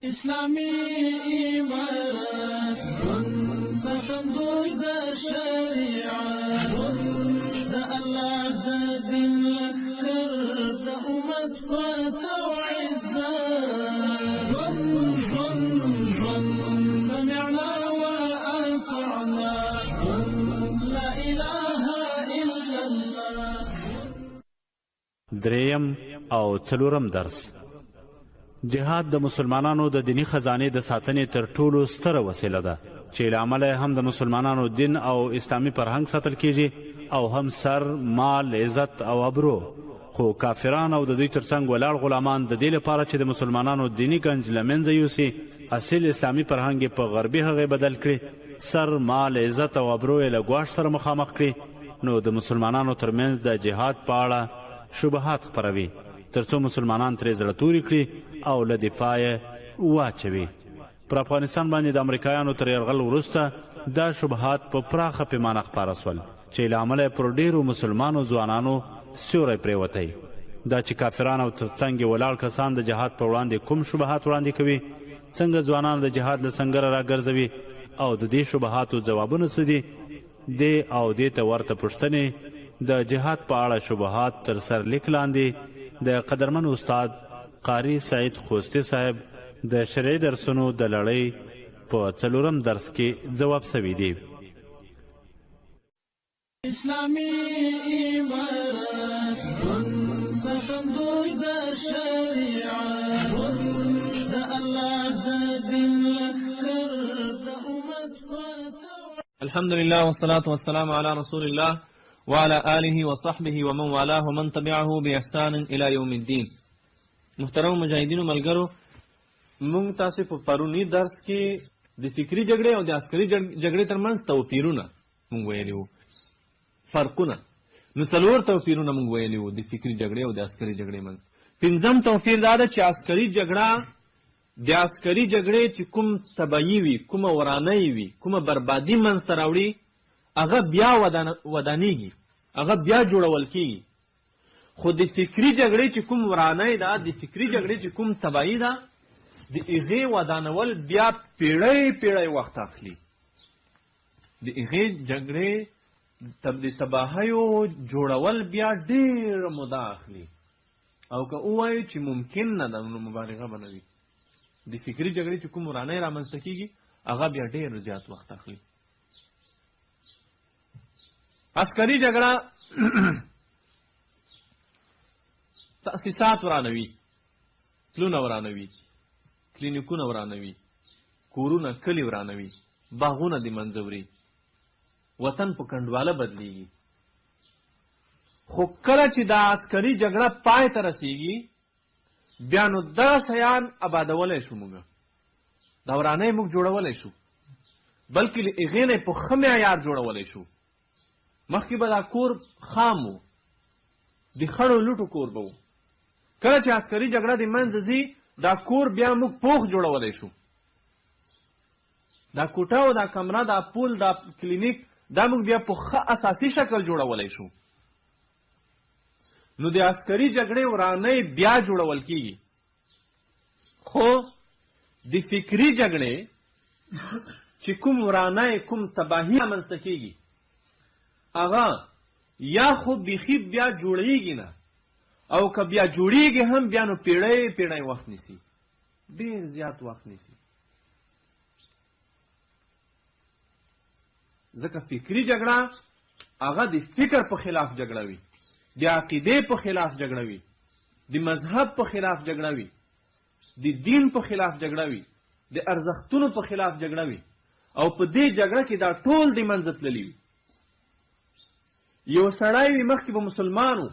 اسلامي امارت ژوند ساتندوی د شریعت ژوند د الله د دین لښکر د امت قوت او عزت ژوند ژوند ژوند سمعنا واطعنا ژوند لا اله الا الله. درېیم او څلورم درس جهاد د مسلمانانو د دیني خزانې د ساتنې تر ټولو ستره وسیله ده چې له امله هم د مسلمانانو دین او اسلامي فرهنګ ساتل کیږي او هم سر، مال، عزت او ابرو. خو کافران او د دوی ترڅنګ ولاړ غلامان د دې لپاره چې د مسلمانانو دیني ګنج له منځه یوسي، اصیل اسلامي فرهنګ یې په غربي هغې بدل کړي، سر، مال، عزت او ابرو یې له ګواښ سره مخامخ کړي، نو د مسلمانانو ترمنځ د جهاد په اړه شبهات خپروي ترڅو مسلمانان ترې زړه توري کړي او له دفاع یې واچوي. پر افغانستان باندې د امریکایانو تر یرغل وروسته دا شبهات په پراخه پیمانه خپاره شول چې له امله یې پر ډېرو مسلمانو ځوانانو سیوری پرېوتی. دا چې کافران او تر څنګ یې ولاړ کسان د جهاد پر وړاندې کوم شبهات وړاندې کوي، څنګه ځوانان د جهاد له سنګره راګرځوي او د دې شبهاتو ځوابونه څه دي، دې او دې ته ورته پوښتنې د جهاد په اړه شبهات تر سر لیک لاندې د قدرمن استاد قاري سعید خوستي صاحب د شرعي درسونو د لړۍ په څلورم درس کې ځواب سوي دي. اسلامي امارت ژوند ساتندوی د شریعت ژوند د الله د دین لښکر د امت قوت. الحمد لله والصلاة والسلام على رسول الله وعلى آله وصحبه ومن والاه ومن تبعه بإحسان إلى يوم الدين. محترم مجاهدینو ملګرو، مونږ تاسو په پرونی درس کې د فکری جګړې او د عسکري جګړې ترمنځ توپیرونه مونږ ویلي وو، فرقونه. نو څلور توپیرونه مونږ ویلي وو د فکری جګړې او د عسکري جګړې منځ. پنځم توپیر دا ده چې عسکري جګړه، د عسکري جګړې چې کوم تبعي وي، کومه ورانۍ وي، کومه بربادي منځ ته راوړي، هغه بیا ودانیږي، هغه بیا جوړول کیږي. خو د فکري جګړې چې کوم ورانۍ ده، د فکري جګړې چې کوم تبعي ده، د هغې ودانول بیا پیړۍ پیړۍ وخت اخلي. د هغې جګړې د تباهیو جوړول بیا ډېره موده اخلي. او که ووایو چې ممکن نه ده نو مبالغه به نه وي. د فکري جګړې چې کوم ورانی رامنځته کیږي هغه بیا ډېر زیات وخت اخلي. عسکري جګړه تأسیسات ورانوي، پلونه ورانوي، کلینیکونه ورانوي، کورونه کلي ورانوي، باغونه د منځه وړي، وطن په کنډواله بدلیږي. خو کله چې دا عسکري جګړه پای ته رسیږي بیا نو دغه شیان ابادولی شو، موږ دا ورانۍ موږ جوړولی شو، بلکې له هغې نه په ښه معیار جوړولی شو. مخکې به دا کور خام و، د خړو لوټو کور به و. کله چې عسکري جګړه د منځه ځي دا کور بیا موږ پوخ جوړولی شو. دا کوټه او دا کمره، دا پول، دا کلینیک، دا موږ بیا په ښه اساسي شکل جوړولی شو. نو د عسکري جګړې ورانۍ بیا جوړول کیږي، خو د فکري جګړې چې کوم ورانۍ، کوم تباهي رامنځته کیږي، هغه یا خو بیخي بیا جوړیږي نه، او که بیا جوړیږي هم بیا نو پیړۍ پیړۍ وخت نیسي، ډیر زیات وخت نیسي. ځکه فکري جګړه هغه د فکر په خلاف جګړه وي، د عقیدې په خلاف جګړه وي، د مذهب په خلاف جګړه وي، د دین په خلاف جګړه وي، د ارزښتونو په خلاف جګړه وي، او په دې جګړه کې دا ټول د منځه تللي وي. یو سړی وي، مخکې به مسلمان و،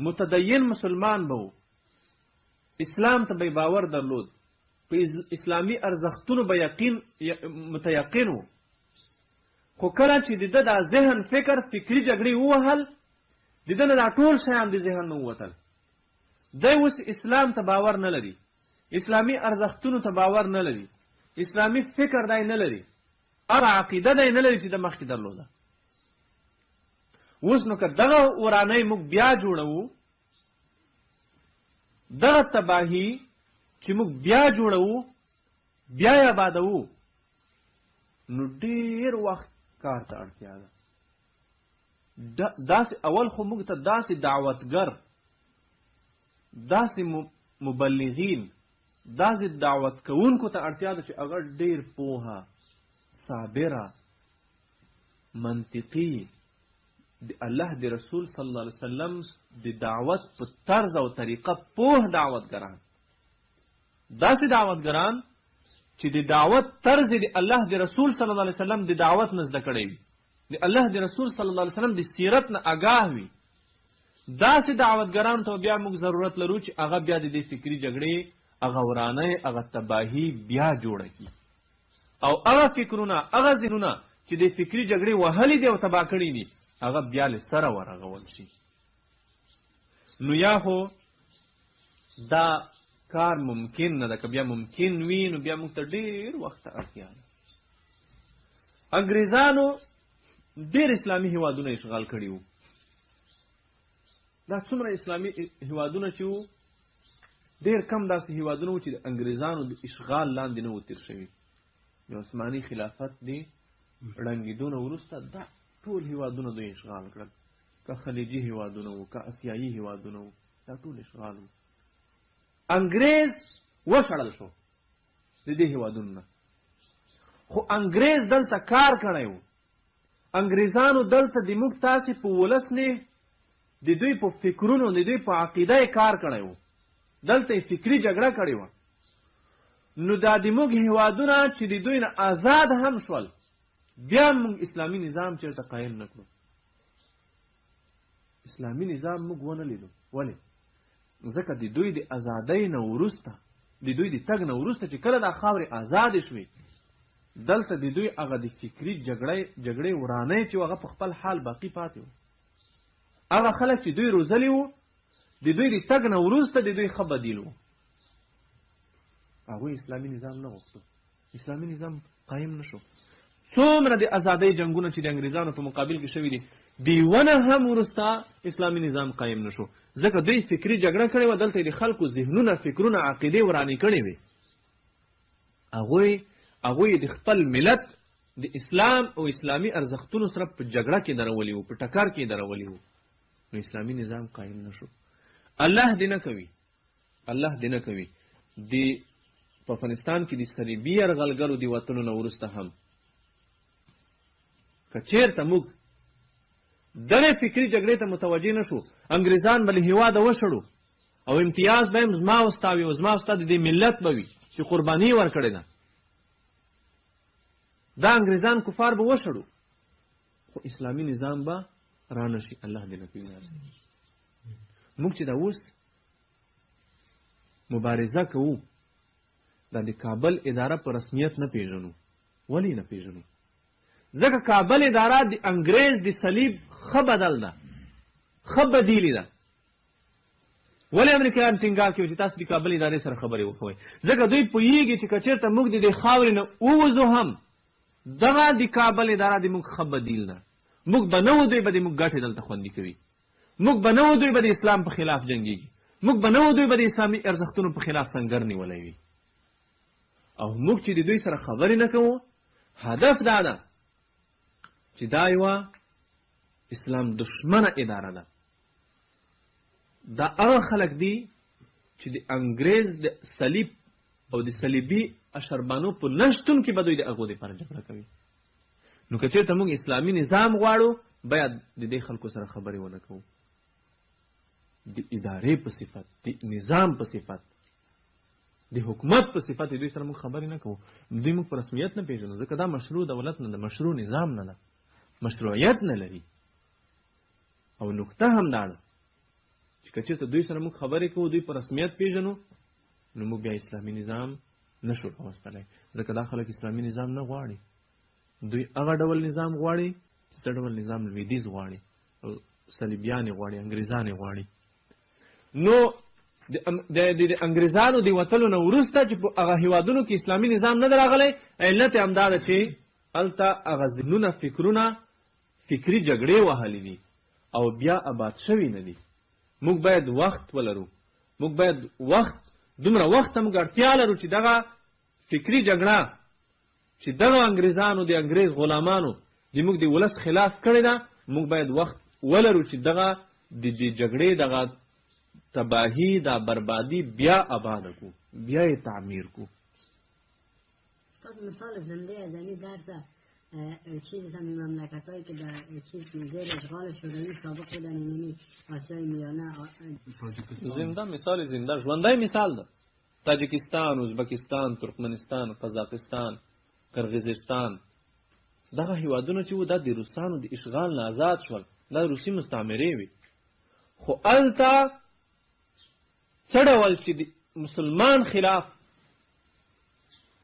متدین مسلمان به و، اسلام ته به باور درلود، په اسلامي ارزښتونو به یقین متیقن و، خو کله چې د ده دا ذهن فکر فکري جګړې ووهل، د ده نه دا ټول شیان د ذهن نه ووتل. دی اوس اسلام ته باور نه لري، اسلامي ارزښتونو ته باور نه لري، اسلامي فکر دی نه لري، هغه عقیده دی نه لري چې د مخکې درلوده. اوس نو که دغه ورانۍ موږ بیا جوړوو، دغه تباهي چې موږ بیا جوړوو، بیا یې آبادوو، نو ډېر وخت کار ته اړتیا ده. داسې اول خو موږ ته داسې دعوتګر، داسې مبلغین، داسې دعوت کوونکو ته اړتیا ده چې هغه ډېر پوهه، صابره، منطقي، د الله د رسول صلی الله علیه وسلم د دعوت په طرز او طریقه پوه دعوتګران، داسې دعوتګران چې د دعوت طرز د الله د رسول صلی الله علیه وسلم د دعوت نه زده کړی وي، د الله د رسول صلی الله علیه وسلم د سیرت نه اګاه وي، داسې دعوتګرانو ته بیا موږ ضرورت لرو چې هغه بیا د دې فکري جګړې هغه ورانۍ، هغه تباهي بیا جوړه کړي او هغه فکرونه، هغه ذهنونه چې د فکري جګړې وهلي دي او تباه کړي دي، هغه بیا له سره ورغول شي. نو یا خو دا کار ممکن نه ده، که بیا ممکن وي نو بیا موږ ته ډېر وخت ته اړتیا ده. انګریزانو ډېر اسلامي هیوادونه اشغال کړي وو. دا څومره اسلامي هیوادونه چې وو، ډېر کم داسې هیوادونه وو چې د انګریزانو د اشغال لاندې نه وو تېر شوي. د عثماني خلافت د ړنګېدو نه وروسته دا ټول هیوادونه دوی اشغال کړل، که خلیجي هیوادونه وو، که اسیایي هیوادونه وو، دا ټول اشغال وو. انګریز وشړل شو د دې هیوادونو نه، خو انګریز دلته کار کړی و. انګریزانو دلته د موږ تاسې په ولس نه، د دوی په فکرونو، د دوی په عقیده یې کار کړی و، دلته یې فکري جګړه کړې وه. نو دا د موږ هیوادونه چې د دوی نه آزاد هم شول، بیا موږ اسلامي نظام چېرته قایم نه کړو. اسلامي نظام موږ ونه لیدو. ولې؟ ځکه د دوی د ازادۍ نه وروسته، د دوی د تګ نه وروسته چې کله دا خاورې آزادې شوې، دلته د دوی هغه د فکري جګړې ورانۍ چې هغه په خپل حال باقي پاتې و. هغه خلک چې دوی روزلي وو، د دوی د تګ نه وروسته د دوی ښه بدیل وو. هغوی اسلامي نظام نه غوښتو، اسلامي نظام قایم نه شو. څومره د ازادۍ جنگونه چې د انګریزانو په مقابل کې شوي دي، د یوه نه هم وروسته اسلامي نظام قایم نه شو، ځکه دوی فکري جګړه کړې وه. دلته یې د خلکو ذهنونه، فکرونه، عقیدې ورانې کړې وې. هغوی د خپل ملت د اسلام او اسلامي ارزښتونو سره په جګړه کې درولي وو، په ټکر کې درولي وو. نو اسلامي نظام قایم نه شو. الله دې نه کوي، الله دې نه کوي د په افغانستان کې د صلیبي یرغلګرو د وتلو نه وروسته هم که چېرته موږ دغې فکري جګړې ته متوجه نه شو، انګریزان به له هېواده وشړو او امتیاز به هم زما او ستا وي او زما او ستا د دې ملت به وي چې قرباني یې ورکړې ده. دا انګریزان کفار به وشړو، خو اسلامي نظام به رانه شي. الله دې نه کوي داسې. موږ چې دا اوس مبارزه کوو، دا د کابل اداره په رسمیت نه پیژنو. ولې نه پیژنو؟ ځکه کابل اداره د انګریز د صلیب ښه بدل ده، ښه بدیلي ده. ولې امریکایان ټینګار کوي چې تاسو د کابل ادارې سره خبرې وکوئ؟ ځکه دوی پوهیږي چې که چېرته موږ د دې خاورې نه ووځو هم، دغه د کابل اداره د موږ ښه بدیل ده. موږ به نه وو، دوی به د موږ ګټې دلته خوندي کوي. موږ به نه وو، دوی به د اسلام په خلاف جنګیږي. موږ به نه وو، دوی به د اسلامي ارزښتونو په خلاف سنګر نیولی وي. او موږ چې د دوی سره خبرې نه کوو، هدف دا ده چې دا یوه اسلام دښمنه اداره ده. دا هغه خلک دي چې د انګریز د صلیب او د صلیبي اشربانو په نشتون کې به دوی د هغو دپاره جګړه کوي. نو که چېرته موږ اسلامي نظام غواړو، باید د دې خلکو سره خبرې ونه کوو. د ادارې په صفت، د نظام په صفت، د حکومت په صفت دوی سره موږ خبرې نه کوو. دوی موږ په رسمیت نه پیژنو، ځکه دا مشروع دولت نه ده، مشروع نظام نه ده، مشروعیت نه لري. او نکته هم دا ده چې که چېرته دوی سره موږ خبرې کوو، دوی په رسمیت پیژنو، نو موږ بیا اسلامي نظام نشو راوستلی، ځکه دا خلک اسلامي نظام نه غواړي. دوی هغه ډول نظام غواړي چې څه ډول نظام لویدیځ غواړي، او صلیبیان یې غواړي، انګریزان یې غواړي. نو د انګریزانو د وتلو نه وروسته چې په هغه هیوادونو کې اسلامي نظام نه دی راغلی، علت یې همدا ده چې هلته هغه ذهنونه، فکرونه، فکري جګړې وهلي دي او بیا اباد شوي نه دي. موږ باید وخت ولرو، موږ باید وخت دومره وخت ته موږ اړتیا لرو چې دغه فکري جګړه چې دغه انګریزانو د انګریز غلامانو د موږ د ولس خلاف کړې ده، موږ باید وخت ولرو چې دغه د دې جګړې دغه تباهي دا بربادي بیا آباده کو، بیا یې تعمیر کو. استاد مثال زنده از این درس چیز همین مملکت هایی که در چیز زیر اشغال شوروی سابق بودن، یعنی آسیای میانه. زنده مثال، زنده ژوندی مثال ده. تاجکستان، ازبکستان، ترکمنستان، قزاقستان، قرغیزستان، دغه هیوادونه چې وو دا د روسانو د اشغال نه آزاد شول، دا روسي مستعمرې وې. خو هلته څه ډول چې د مسلمان خلاف